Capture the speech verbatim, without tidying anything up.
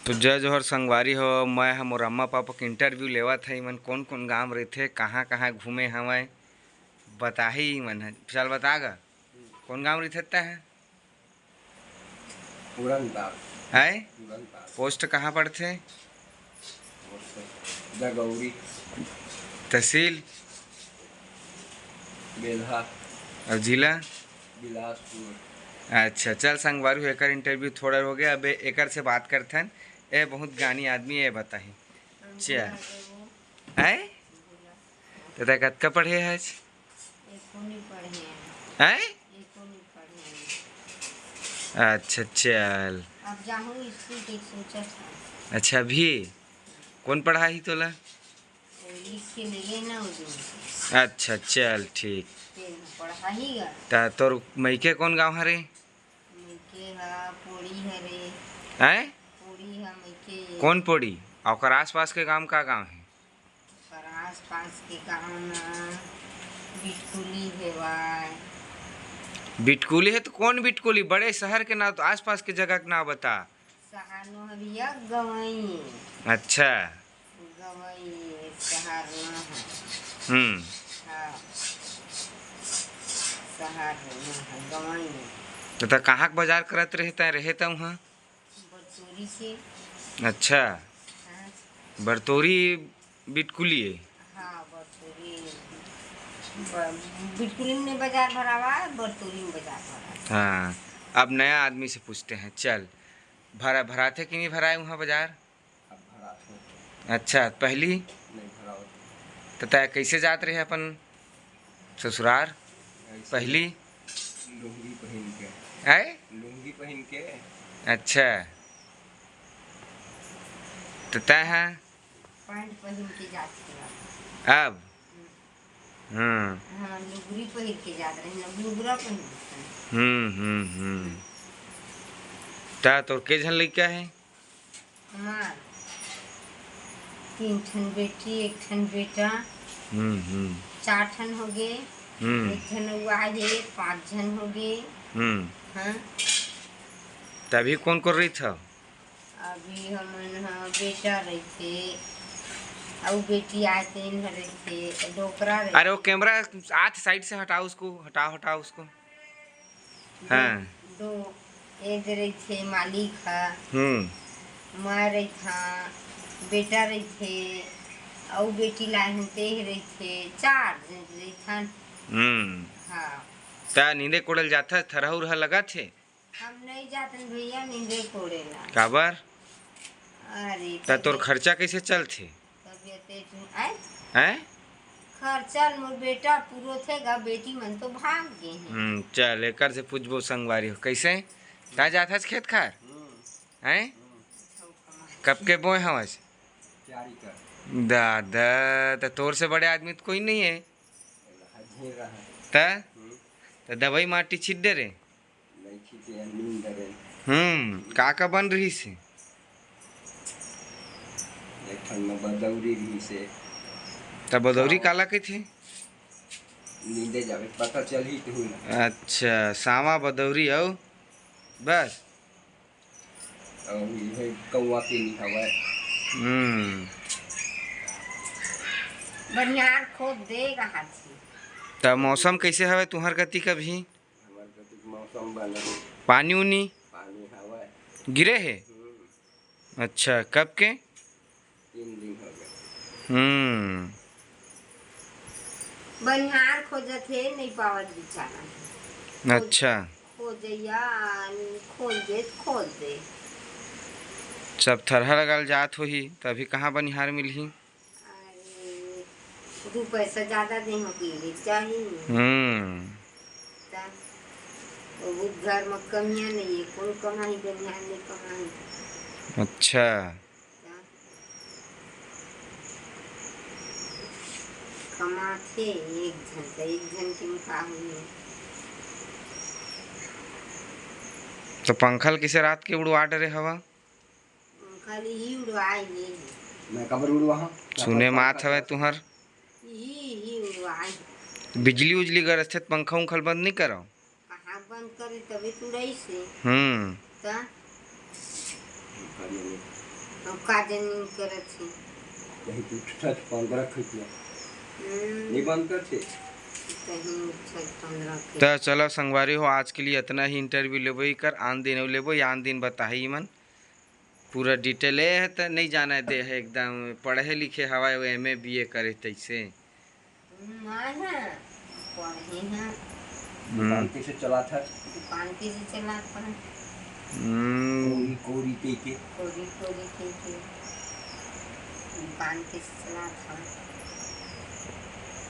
तो जय जोहर संगवारी हो, मैं ह मोर अम्मा पापा के इंटरव्यू लेवत है। इमन कौन कौन गांव रहिथे, कहाँ कहाँ घूमे हवय, बताही इमन ह। चल बता गा, कौन गांव रहिथे तैं ह? उड़नबाग। है? उड़नबाग। पोस्ट कहाँ पड़थे? पोस्ट जगौरी। तहसील? बेल्हा। और जिला? बिलासपुर। अच्छा, चल संगवारी हो, एकर इंटरव्यू थोड़ा हो गया, अब एकर से बात करथन। ए बहुत ज्ञानी आदमी, ए बताही। चल। है? तो तैं कतका पढ़े हस? एको नहीं पढ़े हैं। हैं? एको नहीं पढ़े हैं। अच्छा, चल। अब जाहूँ स्कूल के सोचत हूँ। अच्छा, अभी कौन पढ़ाही तोला? वो लिख के ले गए ना वो दिन। अच्छा, चल, ठीक। फिर पढ़ाही गा। ता तोर मइके कौन गांव हरे? मइके हा पोड़ी हरे। हैं? पोड़ी हा मइके। कौन पोड़ी? और ओकर आसपास के गांव का गांव है? ओकर आसपास के गांव ना बिटकुली हेवय। बिटकुली है तो कौन बिटकुली? बड़े शहर के नाम, तो आसपास के जगह के नाम बता। शहर नो हवय गवई। अच्छा। गवई शहर नो है। हम्म। हाँ। शहर नो है गवई। तो, तो कहाँ के बाजार करत रहे तैं, रहे तैं वहाँ? बरतोरी के। अच्छा। हाँ। बरतोरी बिटकुली है। हाँ, बरतोरी। ब-, बिटकुली में बाजार भरावा, बरतोरी में बाजार भरावा। हाँ, अब नया आदमी से पूछते हैं। चल, भरा, भराथे कि नहीं भराए वहाँ बाजार? अब भराथे। अच्छा, पहली? नहीं भरावत। तो तैं कैसे जात रहे अपन ससुरार? ऐसे पहली? लुंगी पहन के। आय? लुंगी पहन के। अच्छा। तो तैं ह? पैंट पहन के जात रहे। अब? हम्म। हाँ, लुगरी पहन के जात रहे ना, लुगरा पहन के। हम्म, हम्म, हम्म। ता तोर के झन लइका है? हमार तीन ठन बेटी, एक ठन बेटा। हम्म, हम्म। चार ठन हो गए। हम्म। एक झन अउ आए हे, पाँच झन हो गए। हम्म। हाँ। तभी कौन कर रही था? अभी हमन ह बेटा रहिथे, अउ बेटी आए तेन ह रहिथे, डोकरा रहिथे। अरे वो कैमरा आत साइड से हटाओ उसको, हटाओ, हटाओ उसको। हाँ। दो, दो, ए दे रहिथे मालिक ह। हम्म। मैं रहिथां, बेटा रहिथे, अउ बेटी लाए हन तेह रहिथे, चार जन रहिथन। हम्म। हाँ। ता नींदे कोड़ल जाथस, थरहा उरहा लगत हे? हम नहीं जातन भैया नींदे कोड़े ला। काबर? अरे, ता तोर तबीयत खर्चा कैसे चलथे? तबीयत एक नहीं, आय? हैं? खर्चा मोर बेटा पूरो थे गा, बेटी मन तो भाग गए हैं। हम्म, चल, एकर से पूछबो संगवारी हो, कैसे? ता जाथस खेत खार? हम्म। हैं? हम्म। कब के बोए हवस? चार एकड़। दादा, त तोर से बड़े आदमी तो कोई नहीं है। रहा, झेल रहा है। त? हम्म। त दवाई माटी छिट दे रे। नहीं खींचे हैं, नींद डरे। हम्म, का का बन रही से? एक ठन में बदौरी रही से। त बदौरी हाँ। काला कहिथे? नींदे जावे, पता चलही तो ना। अच्छा, सामा बदौरी अउ बस? अउ ये कौआ के नहीं हवय। हम्म। बनिहार खोद देगा हाथी। त मौसम कैसे हवे तुहर कति कभी? हमर कति मौसम बने हे। पानी उनी? पानी हवय। गिरे हे? हम्म। अच्छा, कब के? तीन दिन हो गए। हम्म। बनिहार खोजत हे, नहीं पावत बेचारा। अच्छा। खोजैया, खोज दे, खोज दे। सब थरहा लगाल जात होही, तभी कहाँ बनिहार मिलही? अरे, दू पैसा ज्यादा दे हो के चाहिए। हम्म। ता, वो घर में कमियां नहीं है, कौन कमाई, बनिहार नहीं कमाई। अच्छा। ता, कमाथे एक झन, त एक झन के में का होई? तो पंखा ल किसे रात के उड़वा डरे हवा? खाली ही उड़वाए ले। मैं काबर उड़वाहूं? सुने मात हवय तुहर। ही, ही उड़वाए। बिजली उजली गरजथे त पंखा उंखा ल बंद नहीं करो? कहाँ बंद करे तबे तो उड़ाई से। हम्म। त? हम का जनी करत हे। कहीं तू छठ पंद्रह खइतिया। हम्म। नहीं बंद करते। कहीं छठ पंद्रह के। त चलो संगवारी हो, आज के लिए इतना ही। इंटरव्यू लेबो ही कर, आन दिन लेबो या आन दिन बताही मन। पूरा डिटेल ए ह त नहीं जाने दे है एकदम, पढ़े लिखे हवाए, वो एम ए बी ए करे तैसे। हम्म, आए हैं, पढ़े हैं। हम्म। दुकान कैसे चलात है? दुकान कैसे चलात है? हम्म। कोरी, कोरी कह के। कोरी, कोरी कह के। दुकान कैसे चलात है?